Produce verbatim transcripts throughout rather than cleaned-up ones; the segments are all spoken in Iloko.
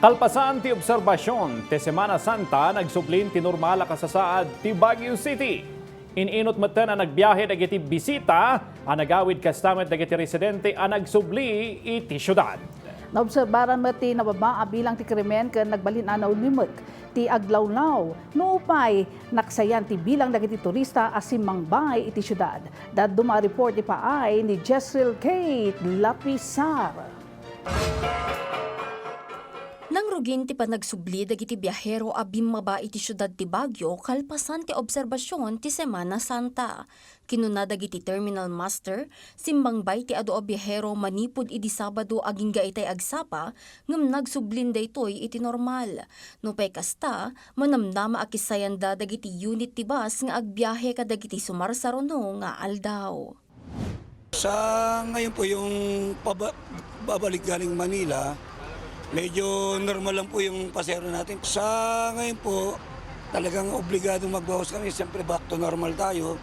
Kalpasan ti obserbasion ti Semana Santa, nagsublin ti normal a kasasaad ti Baguio City. In-inut metten a nagbiahe dagiti bisita a nagawid kasta met dagiti residente a nagsubli iti siudad. Naobserbaran met ti nababa a bilang ti krimen ken nagbalin a naulimek ti aglawlaw. Nupay naksayan ti bilang dagiti turista a simmangbay iti siudad. Dadduma a report ipaay ni Jezreel Kate Lapisar. Nangrugin ti panagsubli dagiti biahero a bimmaba iti siudad ti Baguio kalpasan ti obserbasion ti Semana Santa. Kinuna dagiti terminal master, simmangbay ti adu a biahero manipud idi Sabado agingga itay agsapa, ngem nagsublin daytoy iti normal. Nupay kasta, manamnama a kisayanda dagiti unit ti bus nga agbiahe kadagiti sumarsaruno nga aldaw. Sa ngayon po, yung paba-, babalik galing Manila, medyo normal lang po yung pasero natin. Sa ngayon po, talagang obligadong magbawas kami. Siyempre, back to normal tayo.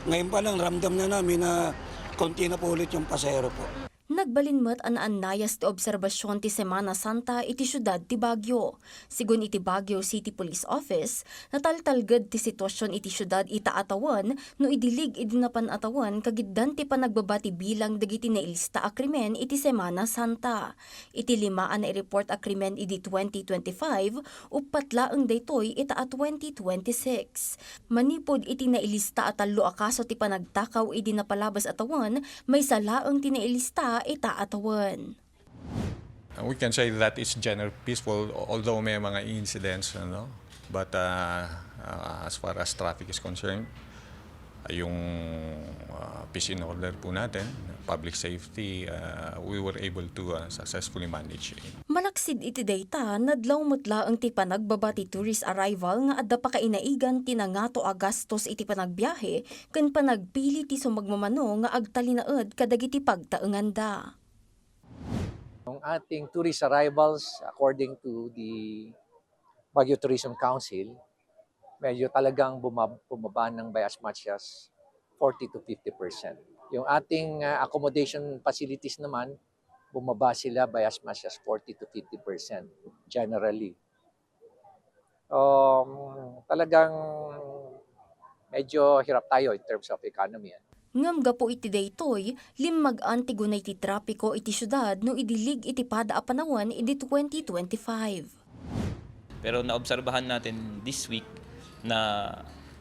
Ngayon pa lang, ramdam na namin na konti na po ulit yung pasero po. Nagbalin met a naannayas ti obserbasion ti Semana Santa iti siudad ti Baguio. Sigun iti Baguio City Police Office, nataltalged ti situasion iti siudad ita a tawen no idilig idi napan a tawen kagiddan ti panagbaba ti bilang dagiti nailista a krimen iti Semana Santa. Iti lima a naireport a krimen idi twenty twenty-five, uppat laeng daytoy ita a twenty twenty-six. Manipud iti nailista a tallo a kaso ti panagtakaw idi napalabas a tawen, maysa laeng ti nailista ita a tawen. We can say that it's general peaceful, although may mga incidents, ano, but, ah, ah, as far as traffic is concerned, yung, ah, peace and order po natin, public safety, ah, we were able to, ah, successfully manage it. Malaksid iti dayta, nadlaw met laeng ti panagbaba ti tourist arrival nga adda pakainaigan ti nangato a gastos iti panagbiahe ken panagpili ti sumagmamano nga agtalinaed kadagiti pagtaenganda. Ang ating tourist arrivals, according to the Baguio Tourism Council, medyo talagang buma-, bumaba ng by as much as forty to fifty percent. Yung ating, ah, accommodation facilities naman, bumaba sila by as much as forty to fifty percent generally. Um, talagang medyo hirap tayo in terms of economy, ano. Ngem gapu iti daytoy, limmag-an ti gunay ti trapiko iti siudad no idilig iti pada a panawen idi twenty twenty-five. Pero naobserbahan natin this week na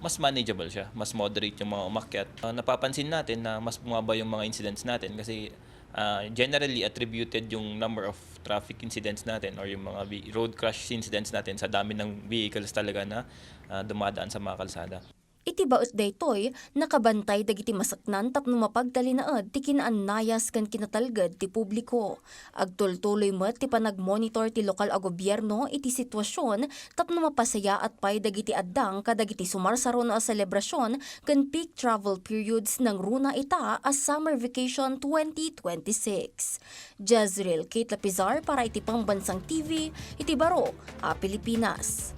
mas manageable siya, mas moderate yung mga umakyat. Ah, napapansin natin na mas bumaba yung mga incidents natin kasi, ah, generally attributed yung number of traffic incidents natin or yung mga ve-, road crash incidents natin sa dami ng vehicles talaga na, ah, dumadaan sa mga kalsada. Iti baet daytoy, nakabantay dagiti masaknan tapno mapagtalinaed ti kinaannayas ken kinatalged ti publiko. Agtultuloy met ti panagmonitor ti lokal a gobierno iti sitwasion tapno mapasayaat pay dagiti addang kadagiti sumarsaruno a selebrasion ken peak travel periods nangruna ita a summer vacation twenty twenty-six. Jezreel Kate Lapizar para iti Pambansang T V, iti baro a Pilipinas.